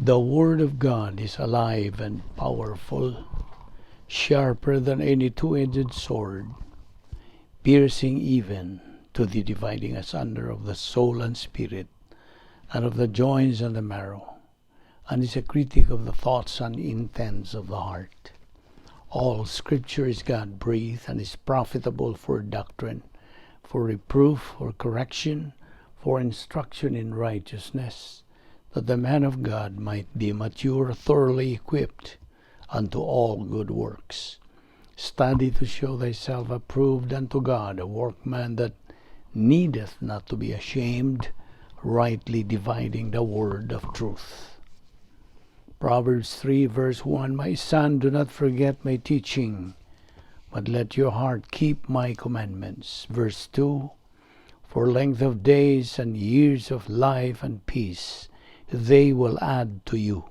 The Word of God is alive and powerful, sharper than any two-edged sword, piercing even to the dividing asunder of the soul and spirit, and of the joints and the marrow, and is a critic of the thoughts and intents of the heart. All Scripture is God-breathed and is profitable for doctrine, for reproof, for correction, for instruction in righteousness, that the man of God might be mature, thoroughly equipped unto all good works. Study to show thyself approved unto God, a workman that needeth not to be ashamed, rightly dividing the word of truth. Proverbs 3 verse 1: My son, do not forget my teaching, but let your heart keep my commandments. Verse 2: For length of days and years of life and peace they will add to you.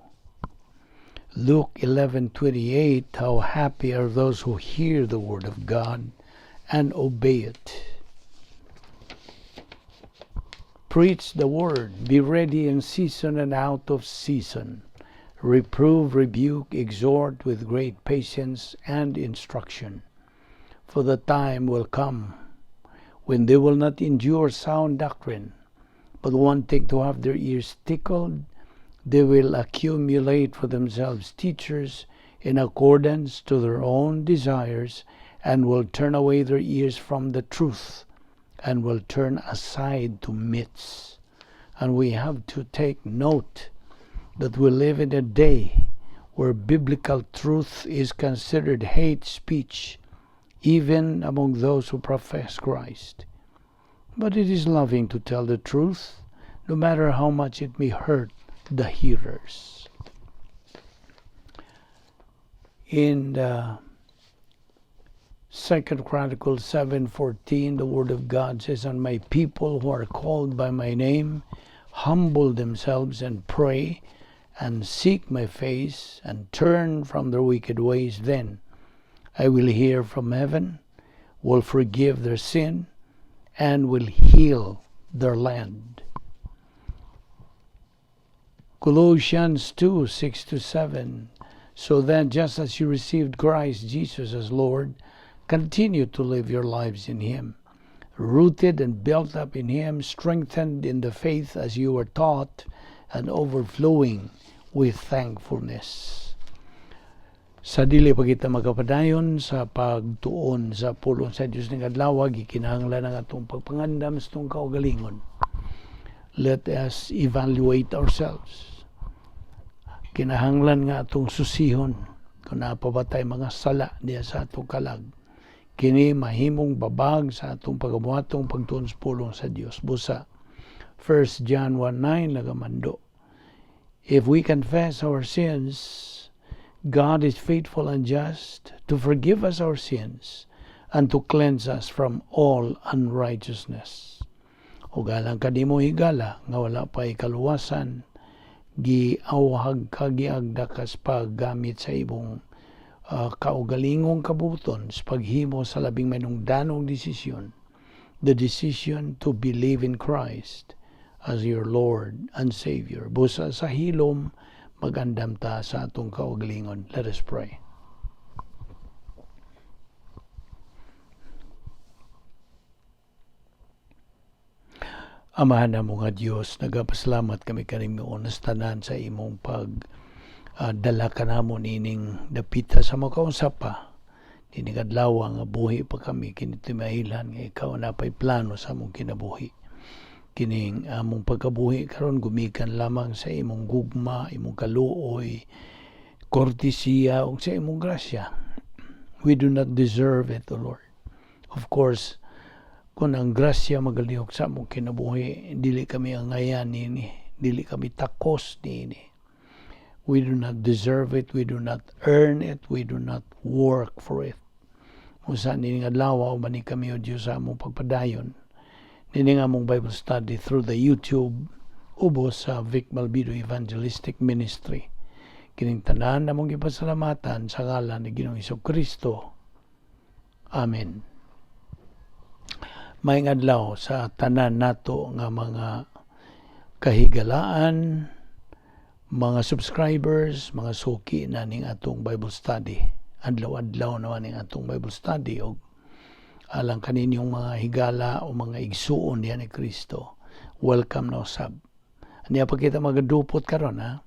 Luke 11:28: How happy are those who hear the word of God and obey it. Preach the word, be ready in season and out of season. Reprove, rebuke, exhort with great patience and instruction. For the time will come when they will not endure sound doctrine, but wanting to have their ears tickled, they will accumulate for themselves teachers in accordance to their own desires, and will turn away their ears from the truth, and will turn aside to myths. And we have to take note that we live in a day where biblical truth is considered hate speech, even among those who profess Christ. But it is loving to tell the truth, no matter how much it may hurt the hearers. In the Second Chronicles 7:14, the word of God says, "And my people who are called by my name humble themselves and pray and seek my face and turn from their wicked ways, then I will hear from heaven, will forgive their sin, and will heal their land." Colossians 2:6-7: So then, just as you received Christ Jesus as Lord, continue to live your lives in Him, rooted and built up in Him, strengthened in the faith as you were taught, and overflowing with thankfulness. Sa dili pa kita magkapadayon sa pagtuon sa pulong sa Dios ning adlaw, gikinahanglan ang atong pagpangandam sa atong kaugalingon. Let us evaluate ourselves. Kinahanglan nga atong susihon kung naa pa ba tay mga sala diya sa atong kalag. Kini mahimong babag sa atong pagabuhatong pagtuon sa pulong sa Dios. Busa 1 John 1:9 nagamando, "If we confess our sins, God is faithful and just to forgive us our sins and to cleanse us from all unrighteousness." Ug alang kanimo, higala, nga wala pa kaluwasan, giawhag ka, giagda ka sa paggamit sa imong kaugalingong kabuton sa paghimo sa labing manungdanong desisyon, the decision to believe in Christ as your Lord and Savior. Busa sa hilom, magandam ta sa atong kaugalingon. Let us pray. Amahan namo nga Dios, nagapasalamat kami kanimo sa tanan sa imong pag dala kanamo nining dapita sa makausap pa. Nining adlaw nga buhi pa kami, kini timailhan nga ikaw napay plano sa among kinabuhi. Kining among pagkabuhi karon gumikan lamang sa imong gugma, imong kaluoy, kortesiya ug sa imong grasya. We do not deserve it, O Lord. Of course, kung ang grasya magalihok sa among kinabuhi, dili kami angayan nini, dili kami takos niini. We do not deserve it, we do not earn it, we do not work for it. Busa nining adlaw, uban ni kami, O Diyos, sa among pagpadayon nining among Bible study through the YouTube ubos sa Vic Malvido Evangelistic Ministry. Kining tanan among gipasalamatan sa ngalan ni Ginoong Kristo. Amen. Maayong adlaw sa tanan nato nga mga kahigalaan. Mga subscribers, mga suki na ning atong Bible study. Adlaw-adlaw naman ning atong Bible study og alang kaninyong mga higala o mga igsuon diha ni Kristo. Welcome na usab. Aniya pa kita magadupot karon ha,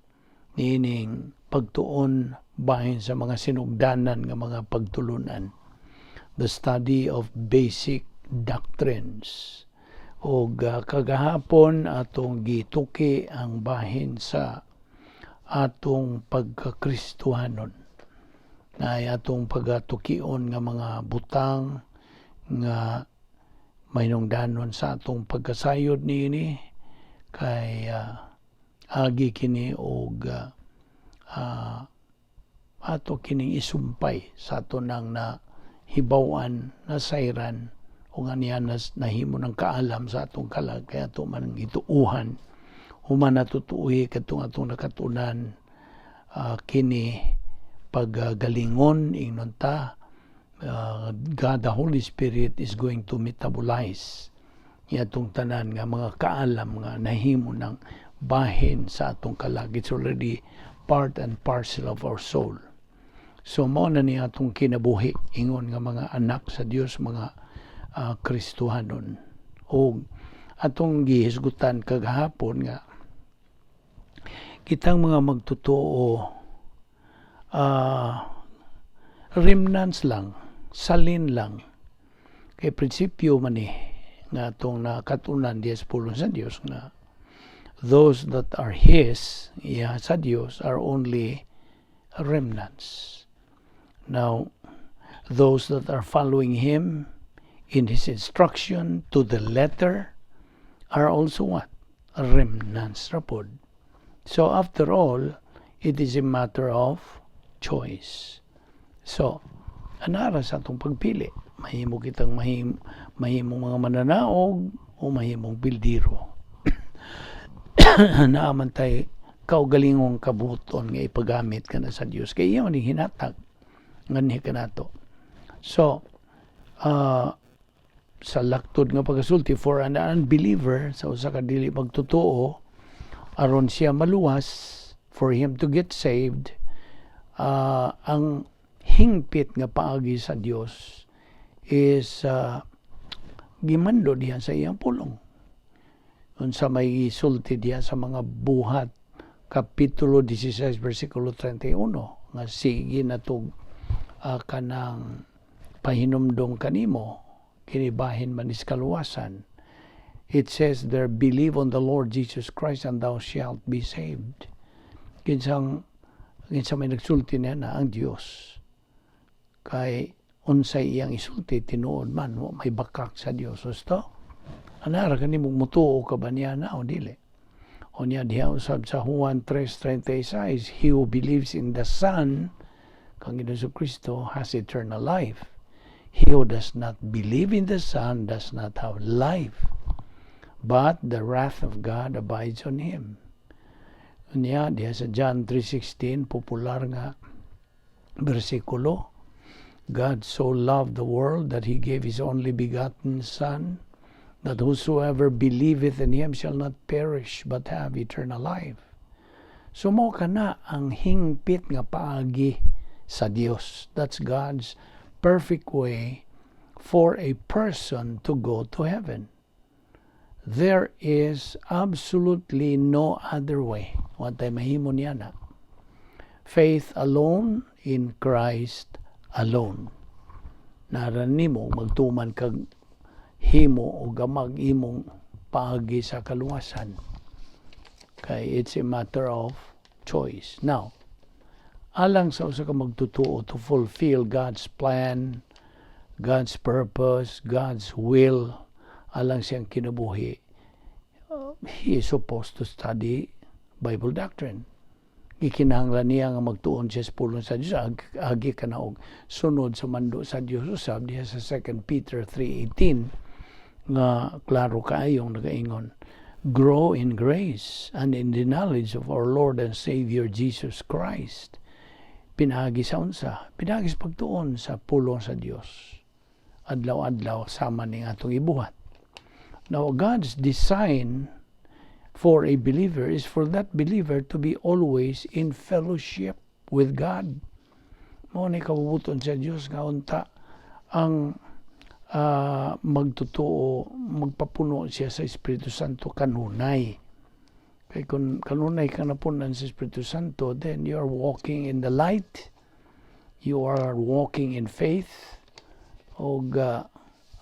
niining pagtuon bahin sa mga sinugdanan nga mga pagtulunan. The study of basic doctrines. Og kagahapon atong gituki ang bahin sa atong pagkakristuhanon na atong pagatukion nga mga butang nga mahinungdanon sa atong pagkasayod niini kay agi kini og ato kining isumpay sa ato nang na hibaw-an, nasayran o nga niya nahimo ng kaalam sa atong kalag, kaya ato man gituuhan. Human natutuuhi kadtong atong nakatunan, kini paggalingon, ingnon ta, God the Holy Spirit is going to metabolize atong tanan nga mga kaalam nga nahimo ng bahin sa atong kalag. It's already part and parcel of our soul. So mao na ni atong kinabuhi ingon nga mga anak sa Dios, mga Kristohanon. O atong gihisgutan kagahapon nga kitang mga magtotoo, remnants lang, salin lang. Kay prinsipyo man ni nga atong nakatunan diya sa pulong sa Dios nga those that are His, iya sa Dios, are only remnants. Now, those that are following Him in His instruction to the letter are also what? Remnants ra pod. So after all, it is a matter of choice. So, anara sa atong pagpili. Mahimo kitang mahimong mga mananaog o mahimong bildiro. Naa man tay kaugalingong kabuton nga ipagamit ka na sa Dios. Kay iya man hinatag nganhi kanato. So, sa laktod nga pagkasulti, for an unbeliever, sa usa ka dili magtotoo, aron siya maluwas, for him to get saved, ang hingpit nga paagi sa Dios is gimando diha sa iyang pulong. Unsa may isulti diha sa mga Buhat kapitulo 16 bersikulo 31 nga sige natog kanang pahinumdom kanimo, kini bahin man is kaluwasan. It says there, "Believe on the Lord Jesus Christ and thou shalt be saved." Kinsa may nagsulti niya na? Ang Dios. Kay unsay iyang isulti, tinuod man, wa may bakak sa Dios. Husto anara kanimo, mutuo ka ba niya na o dili? O niya diha usab sa Juan 3:36, "He who believes in the Son," kang Hesus Kristo, "has eternal life. He who does not believe in the Son does not have life, but the wrath of God abides on him." Unya diha sa John 3:16, popular nga bersikulo, "God so loved the world that he gave his only begotten Son, that whosoever believeth in him shall not perish but have eternal life." So mao kana ang hingpit nga paagi sa Dios. That's God's perfect way for a person to go to heaven. There is absolutely no other way. Wa tay mahimo niya na. Faith alone in Christ alone. Nara nimo magtuman kag himo o gamag imong paagi sa kaluwasan. Kay it's a matter of choice. Now, alang sa usa ka magtutuo to fulfill God's plan, God's purpose, God's will, alang siyang kinabuhi, he is supposed to study Bible doctrine. Gikinahanglan niya nga magtuon siya sa pulong sa Dios, agi ka na og sunod sa mando sa Dios usab diha sa 2 Peter 3:18 nga klaro kaayong nagaingon, "Grow in grace and in the knowledge of our Lord and Savior Jesus Christ." Pinaagi sa unsa? Pinaagi sa pagtuon sa pulong sa Dios adlaw-adlaw sama ning atong ibuhat. Now, God's design for a believer is for that believer to be always in fellowship with God. Mao ni kabubut-on sa Dios nga unta ang magtotoo magpapuno siya sa Espiritu Santo kanunay. Kay kung kanunay ka napunan sa Espiritu Santo, then you are walking in the light. You are walking in faith. Og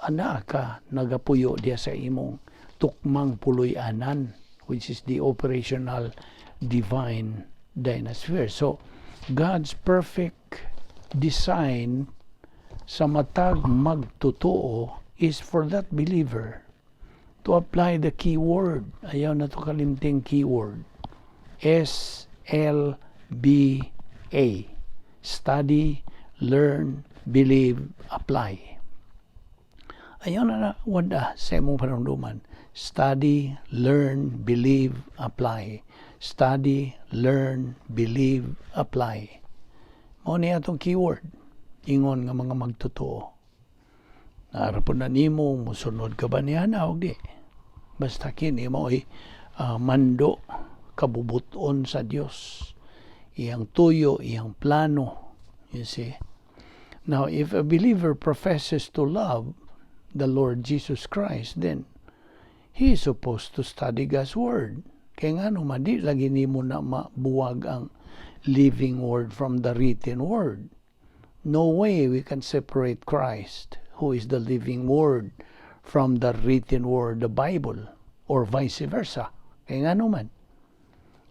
ana ka nagapuyo diya sa imong tukmang puloy-anan, which is the operational divine dynasphere. So, God's perfect design sa matag magtotoo is for that believer to apply the keyword. Ayaw nato kalimting keyword. S L B A. Study, learn, believe, apply. Ayaw na na wala sa imong panumduman. Study, learn, believe, apply. Study, learn, believe, apply. Mao ni atong keyword. Ingon nga mga magtotoo. Naa ra pud na nimo, musunod ka ba niya na o di? Basta kini mao'y mando, kabubuton sa Dios. Iyang tuyo, iyang plano. You see? Now, if a believer professes to love the Lord Jesus Christ, then he is supposed to study God's Word. Kaya nga no, di lagi nimo na mabuwag ang living Word from the written Word. No way we can separate Christ, who is the living Word, from the written Word, the Bible, or vice versa. Kaya nga naman,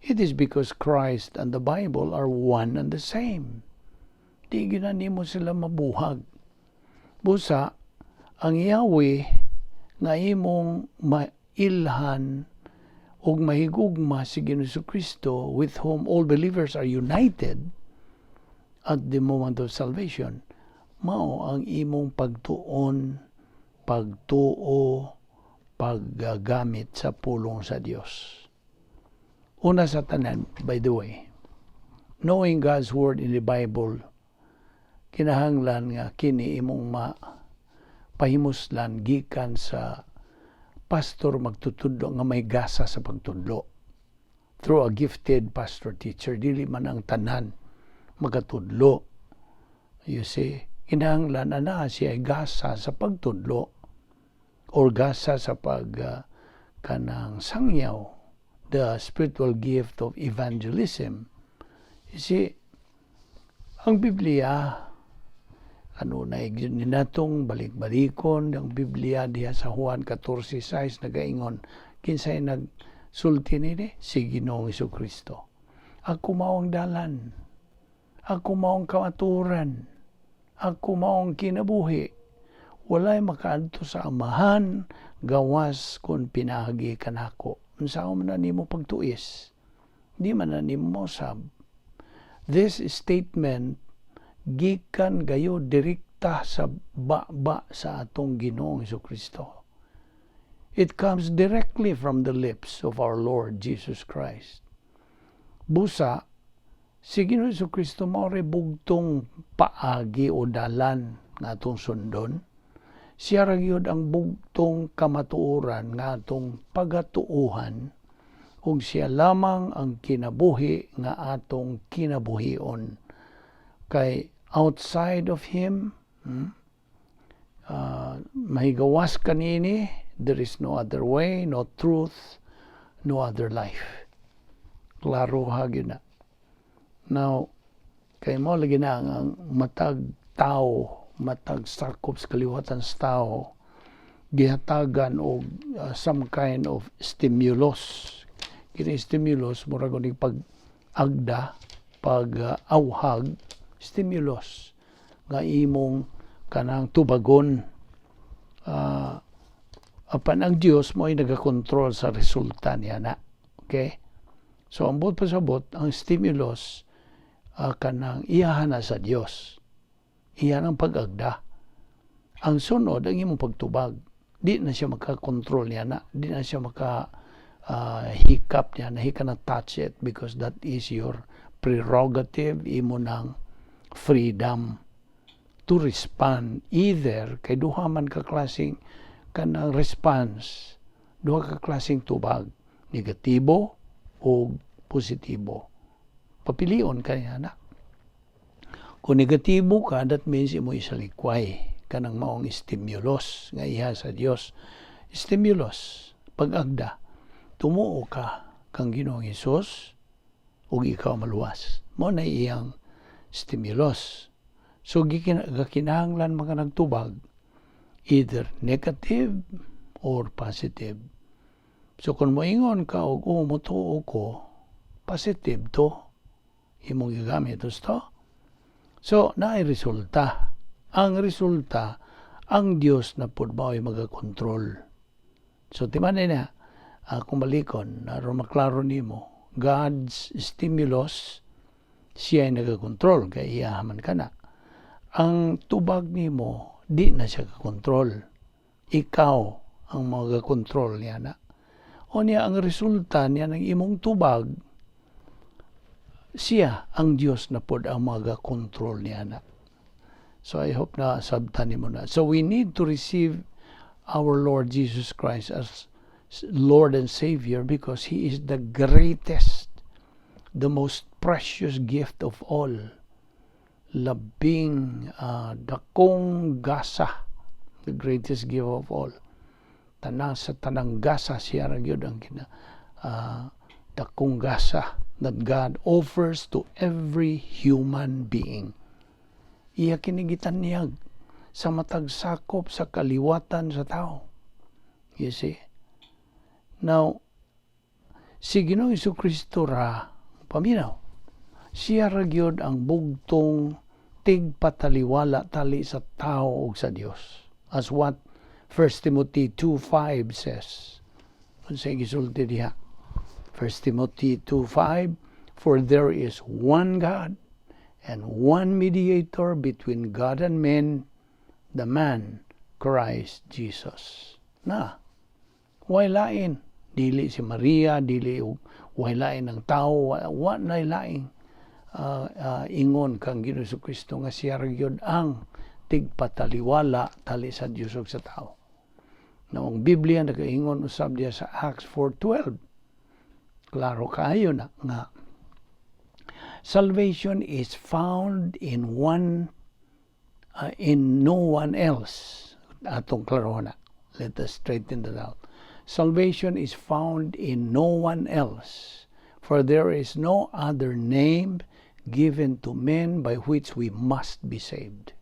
it is because Christ and the Bible are one and the same. Di gyud na nimo sila mabuhag. Busa, ang Yahweh nga imong mailhan ug mahigugma si Ginoong Kristo, with whom all believers are united at the moment of salvation, mao ang imong pagtuon, pagtuo, paggamit sa pulong sa Dios. Una sa tanan, by the way, knowing God's Word in the Bible, kinahanglan nga kini imong ma pahimuslan gikan sa pastor magtutudlo nga may gasa sa pagtudlo, through a gifted pastor teacher. Dili man ang tanan magatudlo, you see. Kinahanglan ana siya ay gasa sa pagtudlo or gasa sa pag kanang sangyaw, the spiritual gift of evangelism, you see. Ang Biblia ano na natong balik-balikon, ang Biblia diha sa Juan 14:6 nagaingon. Kinsay nagsulti nini? Si Ginoong Kristo. "Ako mao ang dalan, ako mao ang kamatuoran, ako mao ang kinabuhi. Walay makaadto sa Amahan gawas kung pinaagi kanako." Unsa man na nimo pagtuis? Di man na nimo mosab. This statement gikan gayo direkta sa baba sa atong Ginoong Kristo. It comes directly from the lips of our Lord Jesus Christ. Busa, si Ginoong Kristo mao ray bugtong paagi o dalan nga atong sundon. Siya ra gyud ang bugtong kamatuoran nga atong pagatuuhan ug siya lamang ang kinabuhi nga atong kinabuhion. Kay outside of him, mahigawas kanini, there is no other way, no truth, no other life. Klaro ha gyud na. Now, kay mao lagi na ang matag tao, matag sakop sa kaliwatan sa tao, gihatagan og some kind of stimulus. Kini stimulus murag og pag agda, pag awhag, stimulus nga imong kanang tubagon. Apan ang Dios mo ay nagakontrol sa resulta niya na. Okay? So ang buot pasabot, ang stimulus kanang iyahan na sa Dios. Iyan ang pag-agda. Ang sunod, ang imong pagtubag. Di na siya makakontrol niya na. Di na siya maka hikap niya na. He cannot touch it because that is your prerogative, imo ng freedom to respond either, kay duha man ka klaseng kanang response, duha ka klaseng tubag. Negatibo o positibo. Papilion ka niya na. Kung negatibo ka, that means imo isalikway kanang maong stimulus nga iha sa Dios. Stimulus, pag-agda, tumuo ka kang Ginoong Hesus ug ikaw maluwas. Mao na iyang stimulus. So gakinahanglan mga nagtubag, either negative or positive. So kung moingon ka og "Oh, motuo ko," positive to imong gigamit to. So naay resulta. Ang resulta, ang Dios na pud mao'y magakontrol. So timan na akong balikon aron maklaro nimo. God's stimulus, siya ay nagakontrol kay iya man kana. Ang tubag nimo, di na siya kakontrol. Ikaw ang magakontrol niya na. O niya, ang resulta niya ng imong tubag, siya ang Dios na pod ang magakontrol niya na. So I hope na sabtan nimo na. So we need to receive our Lord Jesus Christ as Lord and Savior because He is the greatest, the most precious gift of all. Labing dakong gasa, the greatest gift of all. Tanan sa tanang gasa, siya ra gyud ang kina dakong gasa that God offers to every human being. Iya kini gitanyag sa matag sakop sa kaliwatan sa tao. You see? Now, si Ginoong Kristo ra, paminaw, siya ra gyud ang bugtong tigpataliwala tali sa tao ug sa Dios. As what 1 Timothy 2:5 says. Unsay gisulti diha? 1 Timothy 2:5, "For there is one God and one mediator between God and men, the man Christ Jesus." Na, way lain. Dili si Maria, dili way lain ang tao, wa na laing ingon kang Ginoong Kristo nga siya ra gyud ang tigpataliwala tali sa Dios ug sa tao. Now, ang Biblia nagaingon usab diya sa Acts 4:12. Klaro kaayo na nga salvation is found in no one else. Atong klaro na. Let us straighten that out. Salvation is found in no one else, for there is no other name given to men by which we must be saved.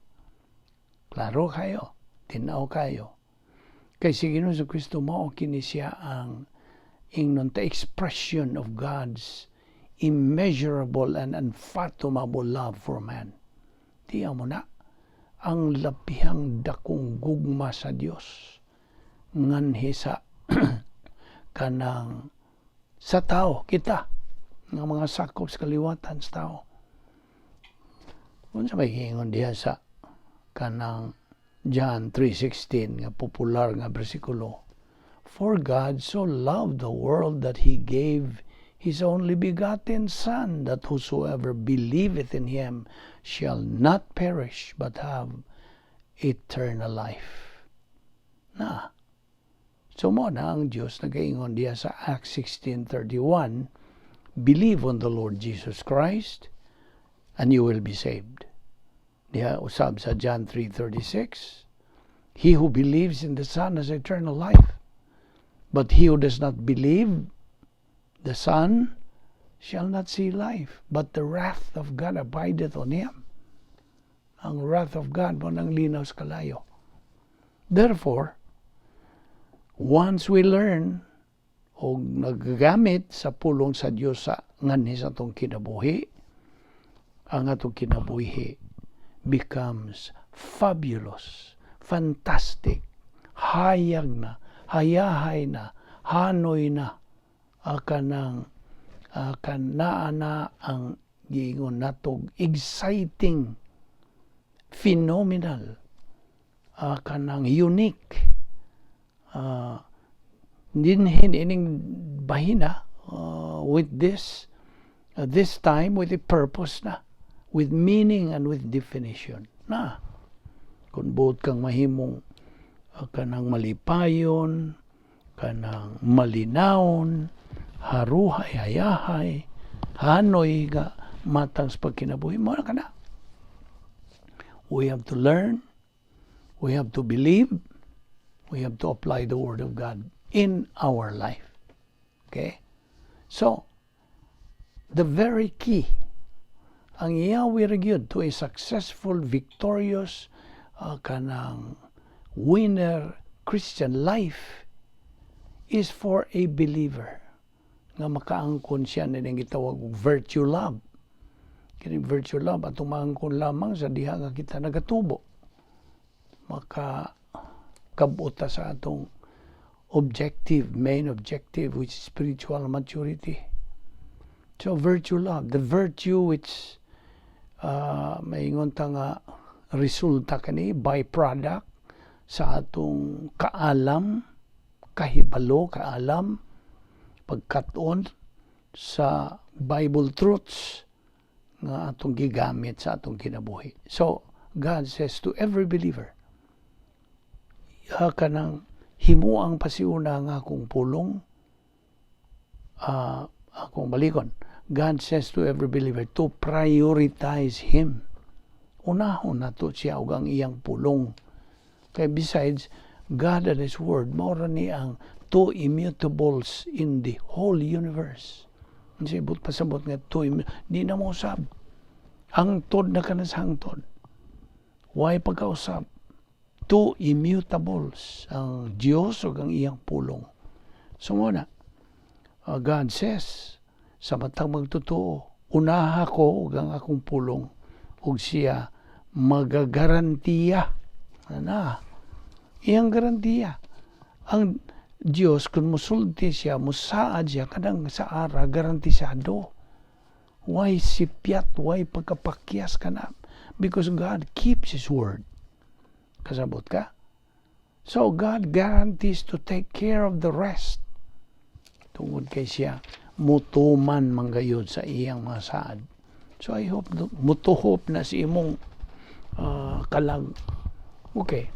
Klaro kayo, tinaw kayo. Kay si Ginoong Kristo, mao kini siya ang ingnon the expression of God's immeasurable and unfathomable love for man. Tiya mo na ang labihang dakong gugma sa Dios nganhi sa kanang sa tao, kita nga mga sakop sa kaliwatan sa tao. Unsa may giingon diha sa kanang John 3:16 nga popular nga bersikulo? "For God so loved the world that he gave his only begotten Son, that whosoever believeth in him shall not perish but have eternal life." Na. So mo na ang Dios nagaingon diha sa Acts 16:31, "Believe on the Lord Jesus Christ and you will be saved." Diha usab sa John 3:36, "He who believes in the Son has eternal life. But he who does not believe the Son shall not see life, but the wrath of God abideth on him." Ang wrath of God mo nang linaw sa kalayo. Therefore, once we learn o nagagamit sa pulong sa Dios sa nganhi sa atong kinabuhi, ang atong kinabuhi becomes fabulous, fantastic, hayag na, hayahay na, hanoy na, kanang kanaa na ang giingon natog exciting, phenomenal, kanang unique, dinhin ining bahina with this time with a purpose na, with meaning and with definition na. Kung buot kang mahimong kanang malipayon, kanang malinawon, Haruhay, hayahay, hanoy nga matang sa pagkinabuhi mo na kana. We have to learn, we have to believe, we have to apply the Word of God in our life. Okay? So, the very key, ang yawi ra gyud to a successful, victorious, kanang winner Christian life is for a believer nga makaangkon siya nining gitawag og virtue love. Kini virtue love atong maangkon lamang sa diha nga kita nagatubo. Maka kabot ta sa atong objective, main objective, which is spiritual maturity. So virtue love, the virtue which maingon ta nga resulta kani, byproduct sa atong kaalam, kahibalo, kaalam, pagkat-on sa Bible truths nga atong gigamit sa atong kinabuhi. So, God says to every believer, kanang himuang pasiuna nga akong pulong, akong balikon. God says to every believer to prioritize Him. Unahon nato siya ug ang iyang pulong. Kay besides, God and His Word, mao ra ni ang two immutables in the whole universe. Ang ibot pasabot nga two di na mo usab. Hangtod na ka na sa hangtod. Why pagkausab? Two immutables, ang Diyos ug ang iyang pulong. So mo na, God says, sa matag magtotoo, unaha ko ug ang akong pulong ug siya magagarantiya. Ana, iyang garantiya. Ang Diyos, kung musulti siya, musaad siya, kanang sa ara, garantisado. Why sipyat? Why pagkapakyas ka na? Because God keeps His word. Kasabot ka? So God guarantees to take care of the rest. Tungod kay siya, mutuman manggayod sa iyang mga saad. So I hope mutuhop na si imong kalag. Okay.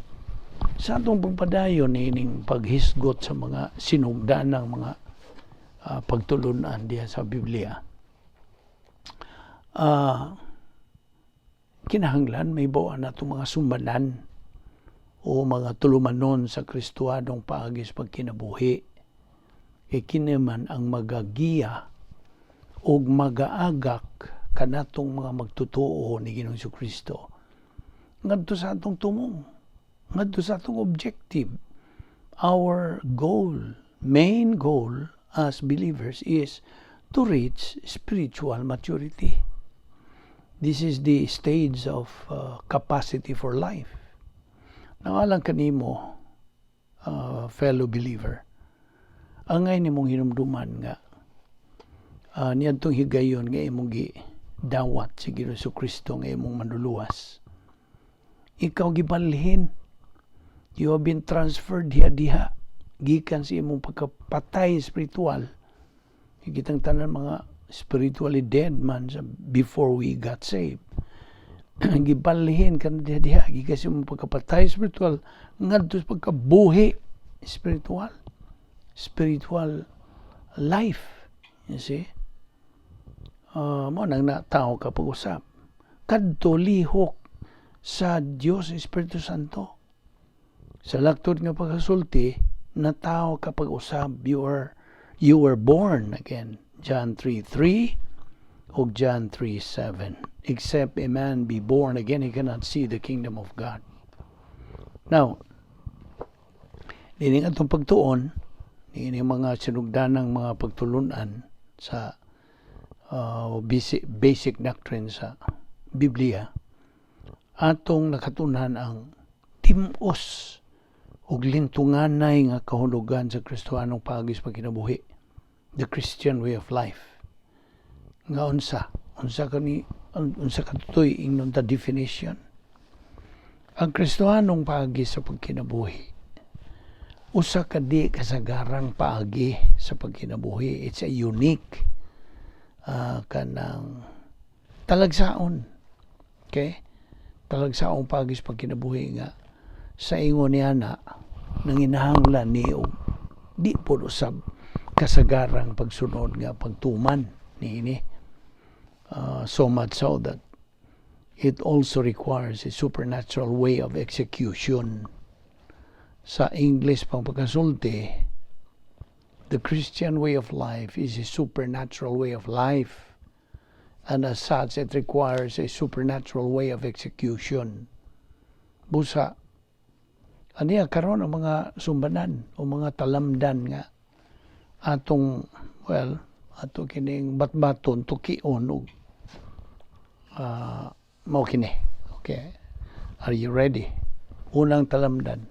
Sa atong pagpadayon niining paghisgot sa mga sinugdanang mga pagtulunan diha sa Biblia, kinahanglan mahibaw-an nato mga sumbanan o mga tulumanon sa Kristohanong paagi sa pagkinabuhi. Kay kini man ang magagiya og magaagak kanatong mga magtotoo ni Ginoong Kristo ngadto sa atong tumong, ngadto sa atong objective. Our goal, main goal as believers is to reach spiritual maturity. This is the stage of capacity for life. Nangalang kanimo, fellow believer, angay nimong hinumduman nga niadtong higayon nga imong gi dawat si Ginoong Kristo nga imong manluluwas. Ikaw gibalhin. You have been transferred diha diha gikan sa imong pagkapatay spiritual. Kitang tanan mga spiritually dead man sa before we got saved. Gibalhin ka na diha diha gikan sa imong pagkapatay spiritual ngadto sa pagkabuhi spiritual. Spiritual life. You see? Mo nang natao ka pag-usap. Kadto lihok sa Dios Espiritu Santo. Sa laktod nga pagkasulti, natao ka pag-usab, you were born again. John 3:3 o John 3:7. Except a man be born again, he cannot see the kingdom of God. Now, nining atong pagtuon, nining mga sinugdanang mga pagtulunan sa basic doctrine sa Biblia, atong nakatunan ang tim-os ug lintunganay nga kahulugan sa Kristohanong paagi sa pagkinabuhi, the Christian way of life. Nga unsa? Unsa kani, unsa katutoy ingnon ta definition? Ang Kristohanong paagi sa pagkinabuhi usa ka di kasagarang paagi sa pagkinabuhi. It's a unique kanang talagsaon. Okay? Talagsaong paagi sa pagkinabuhi nga sa ingon niya na nanginahanglan ni og di pod usab Kasagarang pagsunod nga pagtuman niini. So much so that it also requires a supernatural way of execution. Sa English pang pagkasulti, the Christian way of life is a supernatural way of life. And as such, it requires a supernatural way of execution. Busa, aniya karon ang mga sumbanan o mga talamdan nga atong, well, ato kining batbaton, tukion og mao kini. Okay. Are you ready? Unang talamdan.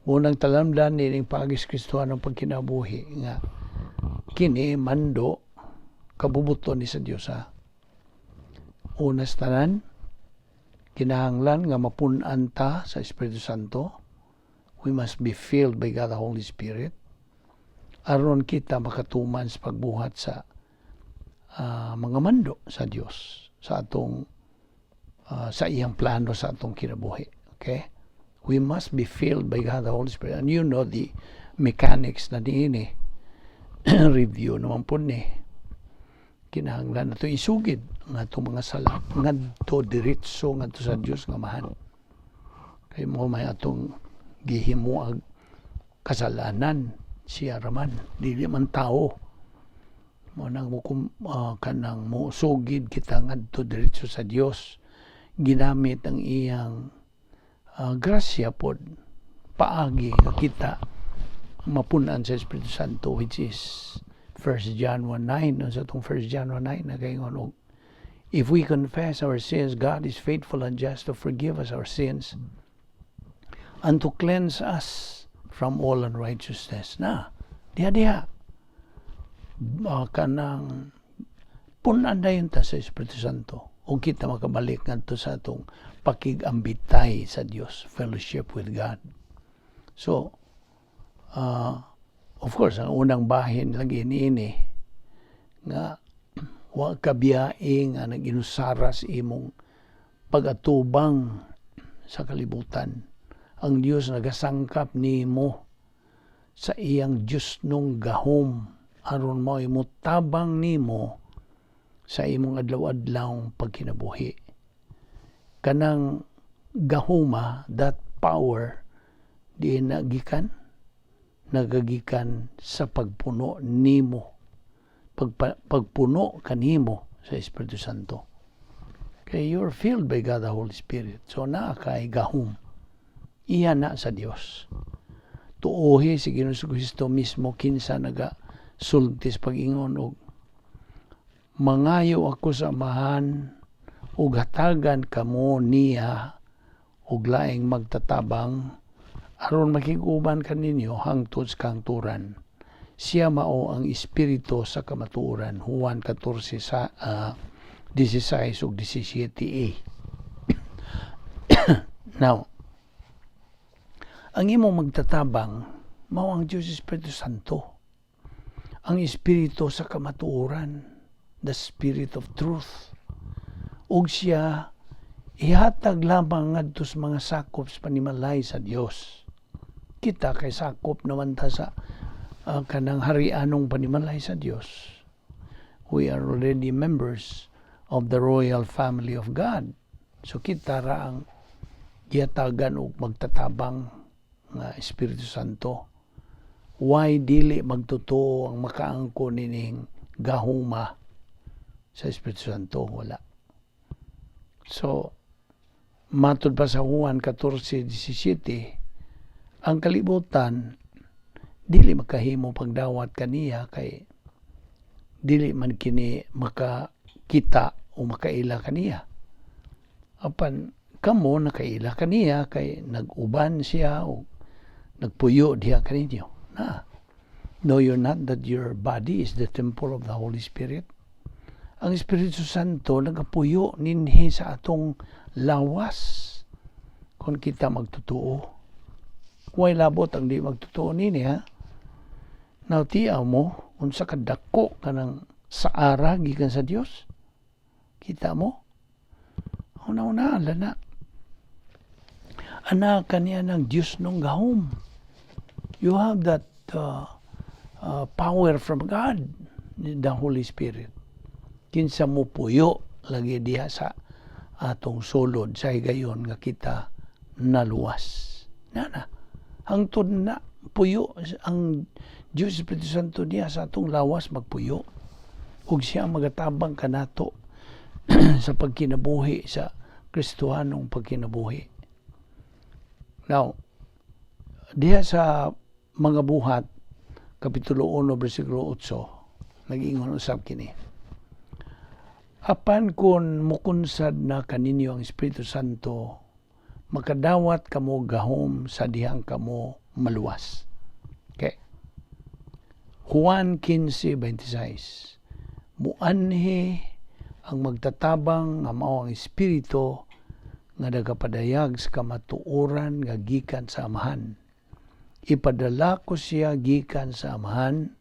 Unang talamdan nining paagi sa Kristohanong pagkinabuhi nga kini mando kabubuton ni sa Dios, ha. Una sa tanan, kinahanglan nga mapun-an ta sa Espiritu Santo. We must be filled by God the Holy Spirit aron kita makatuman sa pagbuhat sa mga mando sa Dios sa atong sa iyang plano sa atong kinabuhi. Okay? We must be filled by God the Holy Spirit. And you know the mechanics na niini. Review naman po ni. Kinahanglan nato isugid ang atong mga sala ngadto diretso ngadto sa Dios nga Amahan. Kay mao may atong gihimuag kasalanan, siya raman, dili man tao. Mo nang mo kanang mo sugid kita ngadto diretso sa Dios ginamit ang iyang grasya pod paagi nga kita mapunan sa Espiritu Santo, which is 1 John 1:9. Sa atong 1 John 1:9 nagaingon og, "If we confess our sins, God is faithful and just to forgive us our sins and to cleanse us from all unrighteousness." Na diha diha kanang punan dayon ta sa Espiritu Santo ug kita makabalik ngadto sa atong pakig-ambitay sa Dios, fellowship with God. So of course, ang unang bahin lagi niini nga wa ka biyae nga nag-inusara sa imong pag-atubang sa kalibutan. Ang Dios nagasangkap nimo sa iyang Diyosnong gahom aron mo tabang nimo sa imong adlaw-adlaw pagkinabuhi. Kanang gahuma, that power, di nagikan nagagikan sa pagpuno nimo, pagpuno kanimo sa Espiritu Santo. Kay you're filled by God the Holy Spirit. So naa kay gahom. Iya na sa Dios. Tuohi si Ginoong Kristo mismo kinsa naga sulti sa pag-ingon og, "Mangayo ako sa Amahan ug hatagan kamo niya og laing magtatabang aron makig-uban kaninyo hangtod sa kahangturan. Siya mao ang Espiritu sa kamatuoran." Juan 14 sa 16 ug 17a. Now, ang imong magtatabang mao ang Diyos Espiritu Santo. Ang Espiritu sa kamatuoran, the Spirit of Truth. Ug siya ihatag lamang ngadto sa mga sakop sa panimalay sa Dios. Kita kay sakop naman ta sa kanang harianong panimalay sa Dios. We are already members of the royal family of God. So kita ra ang gihatagan og magtatabang nga Espiritu Santo. Why dili magtotoo ang makaangko nining gahuma sa Espiritu Santo? Wala. So, matod pa sa Juan 14:17, ang kalibutan dili makahimo pagdawat kaniya kay dili man kini makakita o makaila kaniya. Apan kamo nakaila kaniya kay nag-uban siya o nagpuyo diha kaninyo. Na. Know you not that your body is the temple of the Holy Spirit? Ang Espiritu Santo nagapuyo ninhi sa atong lawas kung kita magtotoo. Way labot ang di magtotoo nini, ha. Now tiaw mo unsa kadako kanang saara gikan sa Dios. Kita mo? Una-una na. Anak kaniya ng Dios nung gahom. You have that power from God, the Holy Spirit. Kinsa mo puyo lagi diha sa atong sulod sa higayon nga kita naluwas. Na na. Hangtod na puyo ang Diyos Espiritu Santo diha sa atong lawas magpuyo. Ug siya ang magatabang kanato sa pagkinabuhi, sa Kristohanong pagkinabuhi. Now, diha sa Mga Buhat, Kapitulo 1, versikulo 8, nag-ingon usab kini: "Apan kung mukunsad na kaninyo ang Espiritu Santo, makadawat kamo gahom sa dihang kamo maluwas." Okay. Juan 15:26, "Muanhi ang magtatabang nga mao ang Espiritu nga nagapadayag sa kamatuoran nga gikan sa Amahan. Ipadala ko siya gikan sa Amahan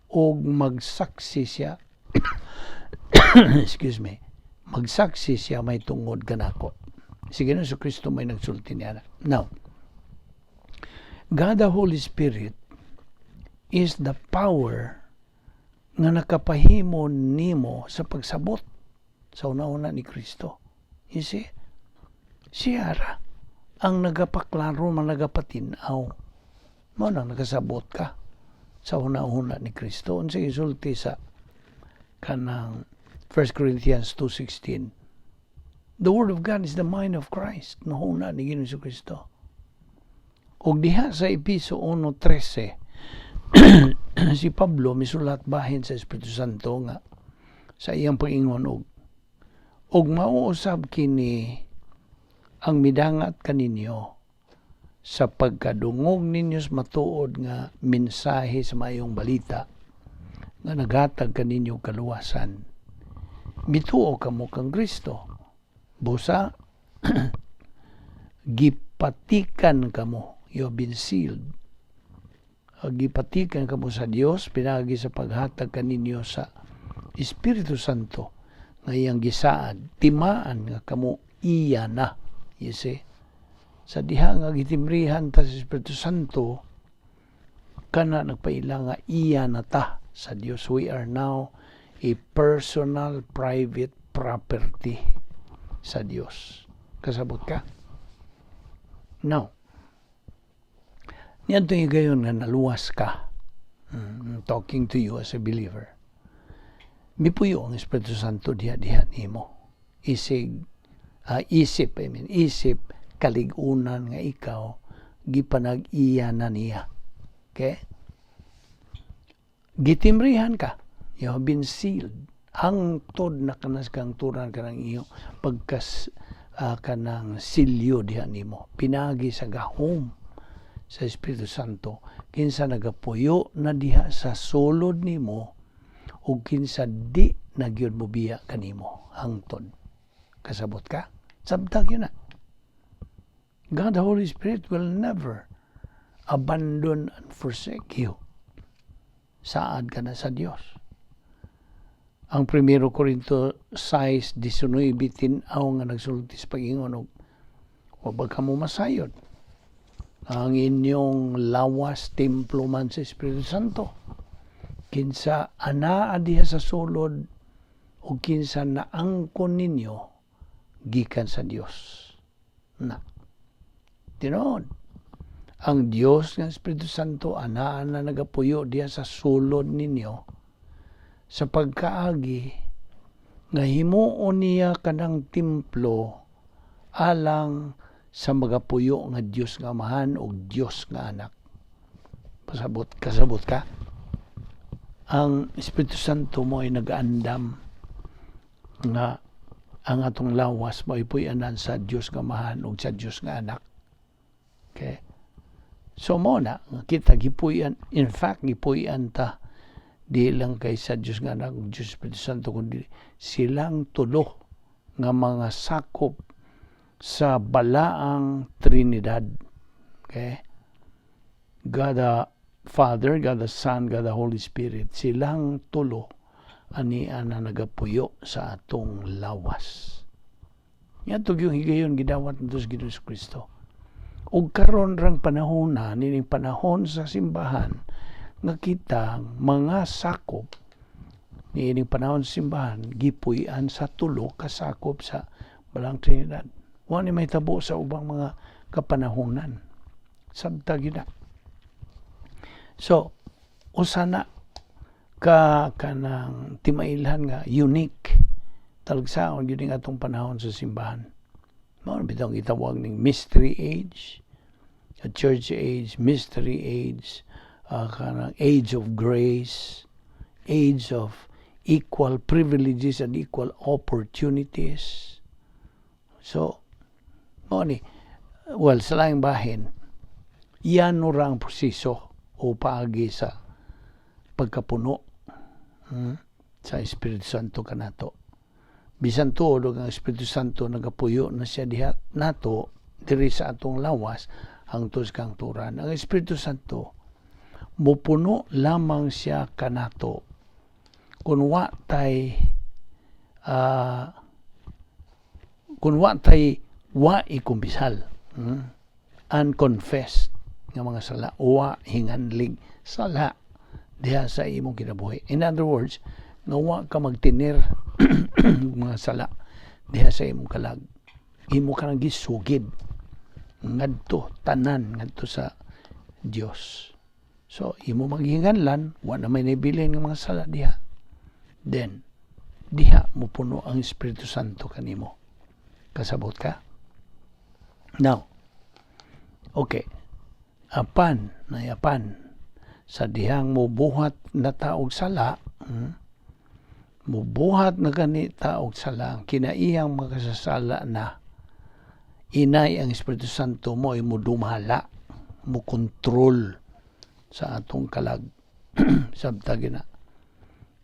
ug magsaksi siya," excuse me, "magsaksi siya may tungod kanako." Si Ginoong Kristo may nagsulti niya. Now, God the Holy Spirit is the power nga nakapahimo nimo sa pagsabot sa una-una ni Kristo. You see? Siya ra ang nagapaklaro man, nagapatin-aw. Mao nang nakasabot ka sa una-una ni Kristo. Unsa isulti sa kanang 1 Corinthians 2:16? The Word of God is the mind of Christ. Nahuna ni Ginoong Kristo. Ug diha sa Episo 1:13, si Pablo misulat bahin sa Espiritu Santo nga sa iyang pag-ingon og mao usab kini ang midangat kaninyo sa pagkadungog ninyo sa matuod nga mensahe sa Maayong Balita nga naghatag kaninyo kaluwasan. Mituo kamo kang Kristo. Busa gipatikan kamo, you have been sealed. Gipatikan kamo sa Dios pinagi sa paghatag kaninyo sa Espiritu Santo nga iyang gisaad, timaan nga kamo iya na. You see? Sa diha nga gitimrihan ta sa Espiritu Santo, kana nagpaila nga iya na ta sa Dios. We are now a personal private property sa Dios. Kasabot ka? Now, niadtong higayon nga naluwas ka, talking to you as a believer, mipuyo ang Espiritu Santo diha diha nimo. Isig, isip, I mean, isip kaligunan nga ikaw gipanag-iya na niya. Okay? Gitimrihan ka. You have been sealed. Hangtod na kanas kang turan kanang iyo pagkas kanang silyo diha nimo. Pinagi sa gahom sa Espiritu Santo kinsa nagapuyo na diha sa sulod nimo ug kinsa di na gyud mobiya kanimo hangtod. Kasabot ka? Sabtag yun na. God the Holy Spirit will never abandon and forsake you. Saad ka na sa Dios. Ang 1 Corinto 6:19 tin-aw nga nagsulti sa pag-ingon og wa ba kamo masayod? Ang inyong lawas templo man sa Espiritu Santo. Kinsa anaa diha sa sulod o kinsa naangkon ninyo gikan sa Dios. Na. Tinuod. Ang Dios nga Espiritu Santo anaa na nagapuyo diha sa sulod ninyo sa pagkaagi nga himuon niya kanang templo alang sa magapuyo nga Dios nga Amahan o Dios nga Anak. Pasabot, kasabot ka? Ang Espiritu Santo mo ay nagaandam nga ang atong lawas mo puy-anan sa Dios nga Amahan ug sa Dios nga Anak. Okay? So mo na kita gipuy-an, in fact gipuy-an ta di lang kay sa Dios nga Anak ug Dios Espiritu Santo kundi silang tulo nga mga sakop sa balaang Trinidad. Okay? God the Father, God the Son, God the Holy Spirit, silang tulo ani na nagapuyo sa atong lawas. Niadto yung higayon gidawat nato sa Ginoong Kristo. Ug karon rang panahon na nining panahon sa simbahan Nga kitang mga sakop niining panahon sa simbahan gipuy-an sa tulo ka sakop sa Balaang Trinidad. Wa ni mahitabo sa ubang mga kapanahonan. Sabta gyud na. So, usa na ka kanang timailhan nga unique, talagsaon gyud ning atong panahon sa simbahan. Mao na bitaw ang gitawag ning mystery age, a church age, mystery age, kanang age of grace, age of equal privileges and equal opportunities. So, mao ni, well, sa laing bahin, yan ra ang proseso o paagi sa pagkapuno sa Espiritu Santo kanato. Bisan tuod og ang Espiritu Santo nagapuyo na siya diha nato diri sa atong lawas hangtod sa kahangturan. Ang Espiritu Santo mupuno lamang siya kanato kung wa tay wa ikumpisal, unconfessed nga mga sala, wa hinganlig sala diha sa imong kinabuhi. In other words, nga wa ka magtinir mga sala diha sa imong kalag. Imo ka nang gisugid ngadto tanan ngadto sa Dios. So imo maghinganlan, wa na may nabilin nga mga sala diha. Then diha mo puno ang Espiritu Santo kanimo. Kasabot ka? Now, okay. Apan, nayapan, sa dihang mubuhat na ta og sala, mubuhat na gani ta og sala, kinaiyang makasasala na, inay ang Espiritu Santo mo ay mudumala, mo kontrol sa atong kalag. Sabta gina.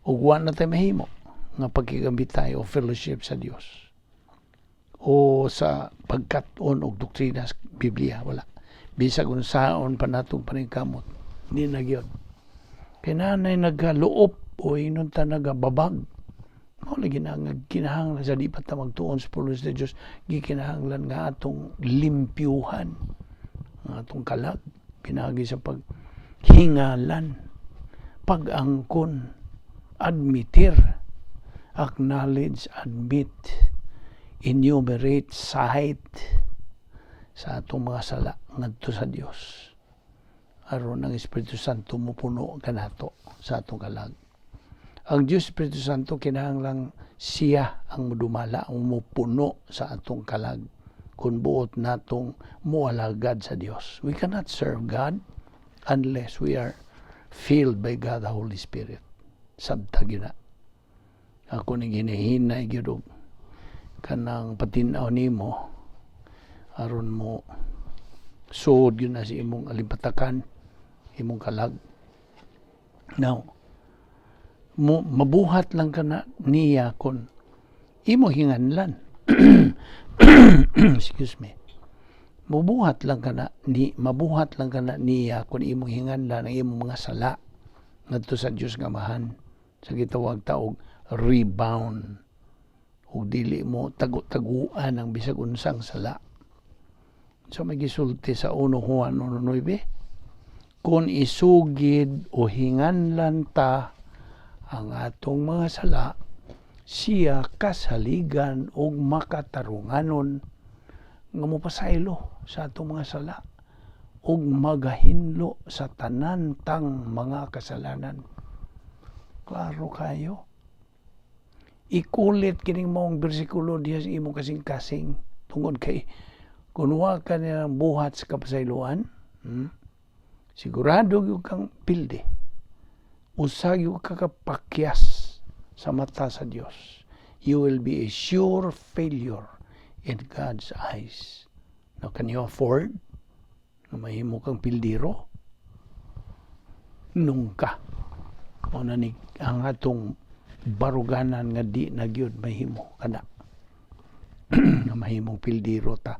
Ug wa na tayo mahimo nga pagkigambitay o fellowship sa Dios o sa pagkat-on og doktrina sa Biblia, wala. Bisag unsaon pa natong paningkamot, di na gyud. Kay nanay nagaluop o inon ta nagababag. Mao lagi na nga kinahanglan sa di pa ta magtuon sa pulos sa Dios, gikinahanglan nga atong limpyuhan ang atong kalag pinaagi sa paghingalan, pag-angkon, admitir, acknowledge, admit, enumerate, cite sa atong mga sala ngadto sa Dios aron ang Espiritu Santo mupuno kanato sa atong kalag. Ang Dios Espiritu Santo kinahanglang siya ang mudumala, ang mupuno sa atong kalag kung buot natong mualagad sa Dios. We cannot serve God unless we are filled by God the Holy Spirit. Sabta gyud na. Ako ni ginihinay gyud og kanang patin-aw nimo aron mo suod gyud na sa imong alimpatakan, imong kalag. Now, mo mabuhat lang kana niya kon imo hinganlan. Excuse me. Mabuhat lang kana niya kung imong hinganlan ang imong mga sala ngadto sa Dios nga Amahan sa gitawag ta og rebound ug dili mo tago-taguan ang bisag unsang sala. So may gisulti sa 1 Juan 1:9, kung isugid o hinganlan ta ang atong mga sala, siya kasaligan og makatarunganon nga mopasaylo sa atong mga sala ug magahinlo sa tanan tang mga kasalanan. Klaro kayo. Ikulit kining maong bersikulo diha sa imong kasing-kasing tungod kay kung wa ka nilang buhat sa kapasayloan, sigurado gyud kang pildi. Usa gyud ka kapakyas sa mata sa Dios. You will be a sure failure in God's eyes. Now, can you afford nga mahimo kang pildiro? Nungka. O na ni ang atong baruganan nga di na gyud mahimo kana nga mahimong pildiro ta.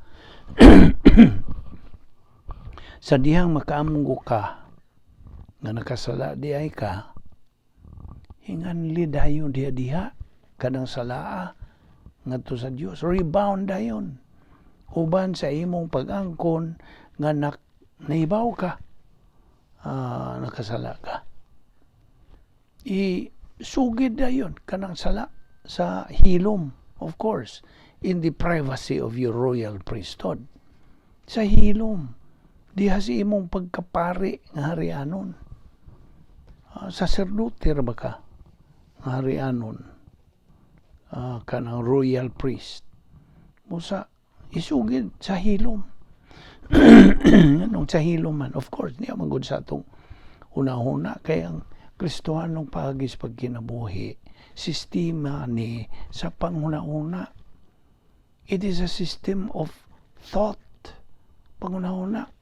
Sa dihang makaamgo ka nga nakasala di ay ka, hinganli dayon diha diha kanang salaa ngadto sa Dios, rebound dayon uban sa imong pag-angkon nga nahibaw ka nakasala ka. I sugid dayon kanang sala sa hilom, of course, in the privacy of your royal priesthood. Sa hilom, diha sa imong pagkapari nga harianon. Saserdote ra ba ka nga harianon? Kanang royal priest. Musa, isugid sa hilom. Anong sa hilom man? Of course, niya man gud sa atong una-una kay ang Kristohanong paagi sa pagkinabuhi, sistema ni sa panghuna-una. It is a system of thought. Panghuna-una.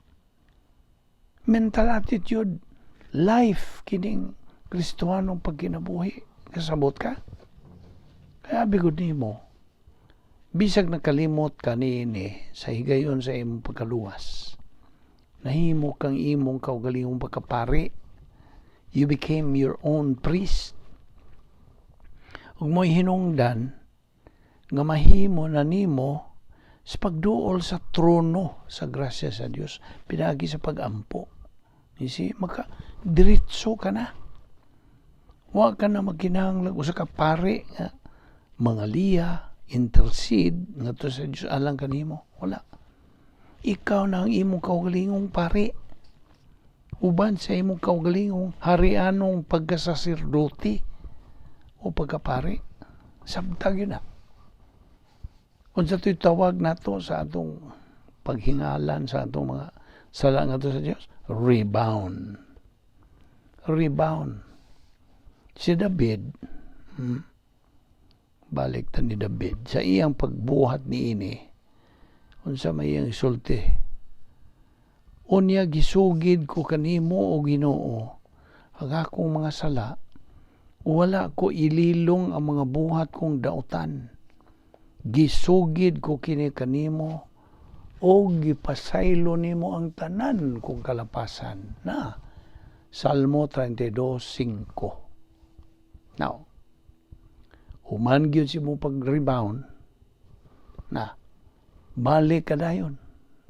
Mental attitude, life, kining Kristohanong pagkinabuhi. Kasabot ka? Kaya bigod nimo, bisag nakalimot ka niini sa higayon sa imong pagkaluwas, nahimo kang imong kaugalingong pagkapari. You became your own priest. Ug mo'y hinungdan nga mahimo na nimo sa pagduol sa trono sa grasya sa Dios pinaagi sa pagampo. You see, maka diretso ka na. Wa ka na magkinahanglan usa ka pari nga mga liya intercede ngadto sa Dios alang kanimo. Wala. Ikaw na ang imong kaugalingong pari uban sa imong kaugalingong harianong pagkasaserdoti o pagkapari. Sabtag yun na. Unsa to'y tawag nato sa atong paghingalan sa atong mga sala ngadto sa Dios? Rebound. Rebound. Si David, balik ta ni David, sa iyang pagbuhat niini, unsa may iyang isulti? "Unya gisugid ko kanimo, o Ginoo, ang akong mga sala, wala ko ililong ang mga buhat kong dautan. Gisugid ko kini kanimo o gipasaylo nimo ang tanan kong kalapasan." Na Salmo 32:5. Now, human gyud si mo pag-rebound na balik ka dayon.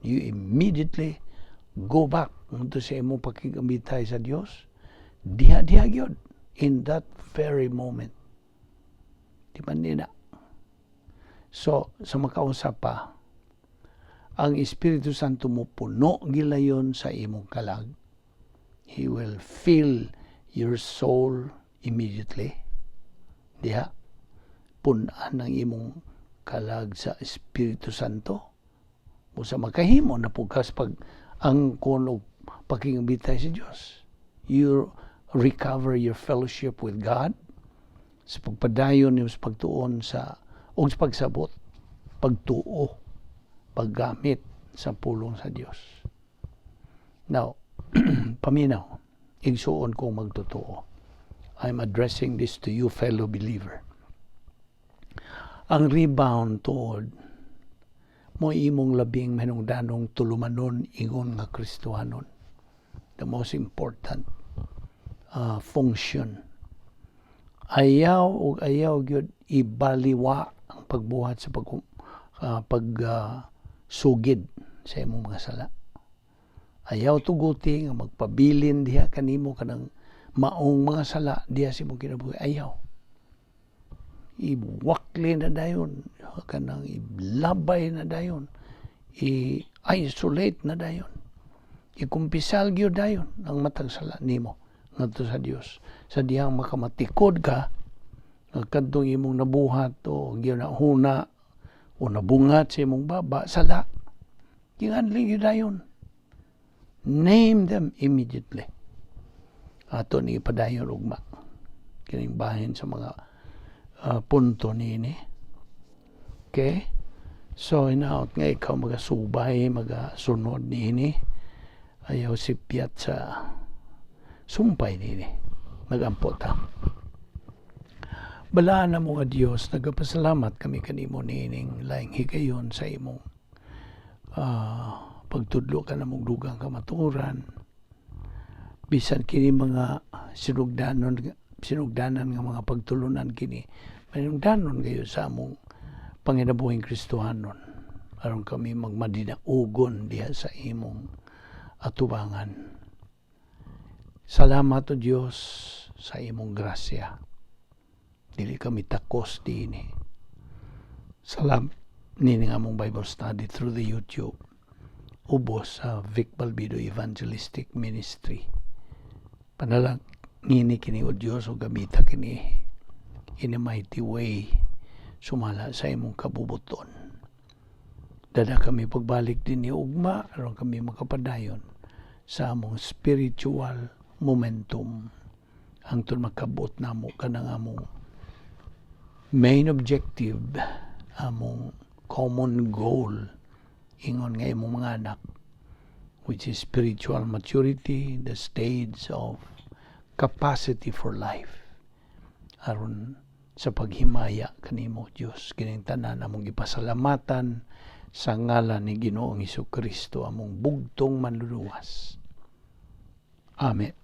You immediately go back ngadto sa imong pakig-amitai sa Dios. Diha-diha gyud in that very moment. Di man nina. So, sa makausap pa, ang Espiritu Santo mo puno gilayon sa imong kalag. He will fill your soul immediately. Diha, punan ang imong kalag sa Espiritu Santo. Busa makahimo na pud kas pag angkon og pakigambitay sa Dios. You recover your fellowship with God sa pagpadayon nimo sa pagtuon sa o sa pagsabot, pagtuo, paggamit sa pulong sa Dios. Now, paminaw, igsuon kong magtotoo. I'm addressing this to you, fellow believer. Ang rebound tuod mo imong labing mahinungdanong tulumanon ingon nga Kristohanon. The most important function. Ayaw ug ayaw gyud ibaliwa ang pagbuhat sa pag sugid sa imong mga sala. Ayaw tuguti nga magpabilin diha kanimo kanang maong mga sala diha sa imong kinabuhi. Ayaw. Iwakli na dayon, kanang ilabay na dayon, i-isolate na dayon. Ikumpisal gyud dayon ang matag sala nimo ngadto sa Dios. Sa dihang makamatikod ka nga kadtong imong nabuhat o gihuna o nabungat sa imong baba sala. Ginganli gyud dayon. Name them immediately. Ato ni ipadayon ugma kining bahin sa mga punto niini. Okay? So, hinaot nga ikaw magasubay, magasunod niini. Ayaw sipyat sa sumpay niini. Magampo ta. Balaan na mo nga Dios, nagapasalamat kami kanimo niining laing higayon sa imong pagtudlo ka namong dugang kamatuoran. Bisan kini mga sinugdanan nga mga pagtulunan, kini manungdanon kayo sa among panginabuhing Kristohanon aron kami magmadinaugon diha sa imong atubangan. Salamat, O Dios, sa imong grasya. Dili kami takos diini. Salamat nini nga among Bible study through the YouTube ubos sa Vic Balbido Evangelistic Ministry. Panalangini kini, O Dios, o gamita kini in a mighty way sumala sa imong kabubuton. Dada kami pagbalik dinhi ugma aron kami makapadayon sa among spiritual momentum hangtod makabot namo kanang among main objective, among common goal, ingon nga imong mga anak, which is spiritual maturity, the stage of capacity for life, aron sa paghimaya kanimo, Dios. Kining tanan among gipasalamatan sa ngalan ni Ginoong Kristo, among bugtong Manluluwas. Amen.